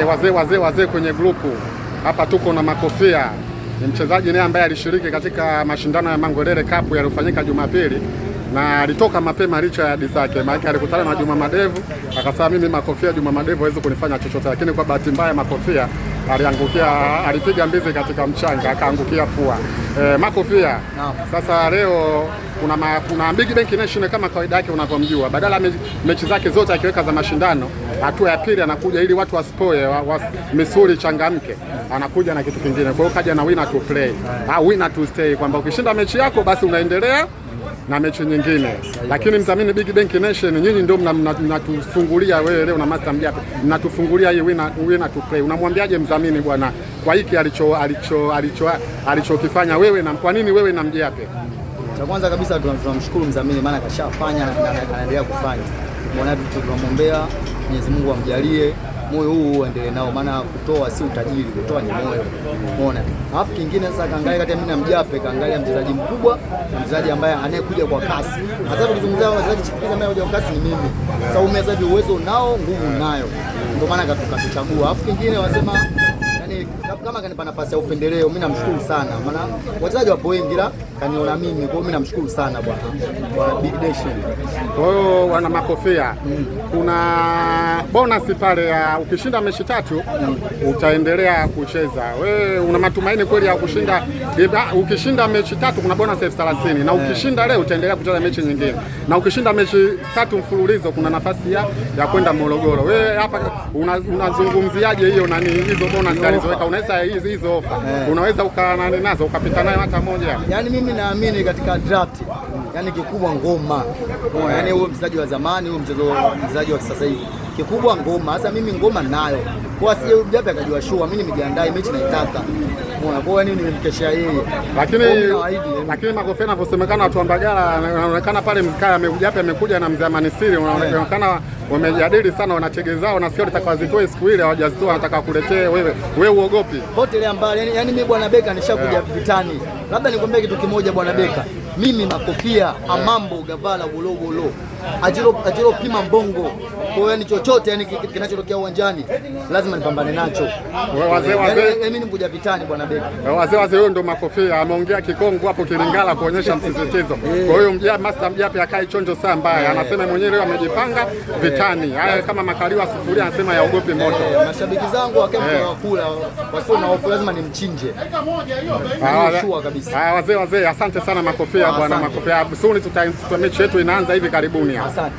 Wazee wazee wazee kwenye grupu hapa tuko na Makofia, ni mchezaji naye ambaye alishiriki katika mashindano ya Mangwelele Cup yaliyofanyika Jumapili na alitoka mapema licha ya ahadi zake, maana alikutana na Juma Madevu akasema mimi Makofia, Juma Madevu hawezi kunifanya chochote, lakini kwa bahati mbaya Makofia aliangukia, alipiga mbizi katika mchanga akaangukia pua. Makofia, sasa leo kuna Big Bank Nation kama kawaida yake unavyomjua, badala mechi zake zote akiweka za mashindano, hatua ya pili anakuja ili watu wasipoe misuli changamke, anakuja na kitu kingine. Kwa hiyo kaja na winner to play au winner to stay, kwamba ukishinda mechi yako basi unaendelea na mechi nyingine. Lakini mdhamini Big Bank Nation, nyinyi ndio mnatufungulia wewe leo na Master Mjape mnatufungulia hii winner to play. Unamwambiaje mdhamini bwana kwa hiki alicho alicho alicho alichokifanya wewe na kwa nini wewe na Mjape? Cha kwanza kabisa tunamshukuru mdhamini, maana kashafanya na anaendelea kufanya. Mbona tunamwombea Mwenyezi Mungu amjalie moyo huu uendelee nao, maana kutoa si utajiri, kutoa ni moyo. Umeona? Alafu kingine sasa, kaangalia kati ya mimi na Mjape, kaangalia mchezaji mkubwa na mchezaji ambaye anayekuja kwa kasi. Hasa tukizungumzia wachezaji chipukizi ambaye anakuja kwa kasi ni mimi. Sasa umeza hivi, uwezo nao, nguvu nayo, ndio maana katuchagua. Alafu kingine wasema yani kama kanipa nafasi ya upendeleo, mimi namshukuru sana, maana wachezaji wapo wengi, ila kaniona mimi, kwa hiyo mimi namshukuru sana bwana Big Nation. Kwa hiyo wana Makofia, kuna bonus pale ya ukishinda mechi tatu utaendelea kucheza. Wewe una matumaini kweli ya kushinda? Ukishinda mechi tatu kuna bonus 30,000 na ukishinda leo utaendelea kucheza mechi nyingine, na ukishinda mechi tatu mfululizo kuna nafasi ya kwenda Morogoro. Wewe hapa unazungumziaje hiyo nani hizo bonus alizoweka? Unaweza hizo ofa unaweza ukanani nazo ukapita nayo hata moja? Yaani mimi naamini katika draft, yani kikubwa ngoma. Yaani huyo mchezaji wa zamani, huyo mchezaji wa sasa hivi, kikubwa ngoma. Sasa mimi ngoma nayo, kwa asije Mjape akajua shua, mimi nimejiandaa, mechi naitaka. Umeona, kwa hiyo nimemkeshea yeye. Lakini Makofia anavyosemekana watu wa Mbagala, anaonekana pale Mkaya Mjape amekuja na mzee Amanisiri, unaonekana wamejadili sana, wanategezao na sio litakazitoe siku ile hawajazitoa, wanataka kuletee wewe. Wewe uogopi? Potelea mbali. Yani mimi bwana Beka nishakuja vitani. Labda nikwambie kitu kimoja bwana Beka. Mimi Makofia Amambo Gavala Gologolo ajiro ajiro pima mbongo. Kwa hiyo yani chochote yani kinachotokea uwanjani lazima nipambane nacho. Wazee wazee, mimi nimekuja vitani bwana Beka. Wazee wazee, huyo ndo Makofia ameongea Kikongo hapo Kilingala kuonyesha msisitizo. Kwa hiyo Master Mjape akae chonjo saa mbaya, anasema mwenyewe leo amejipanga vitani. Haya kama makaliwa sufuria, anasema yaogopi moto. Mashabiki zangu wakula wasio na hofu, lazima nimchinje. Kabisa. Wazee wazee, asante sana Makofia bwana Makofia. Soon tuta mechi yetu inaanza hivi karibuni. Asante.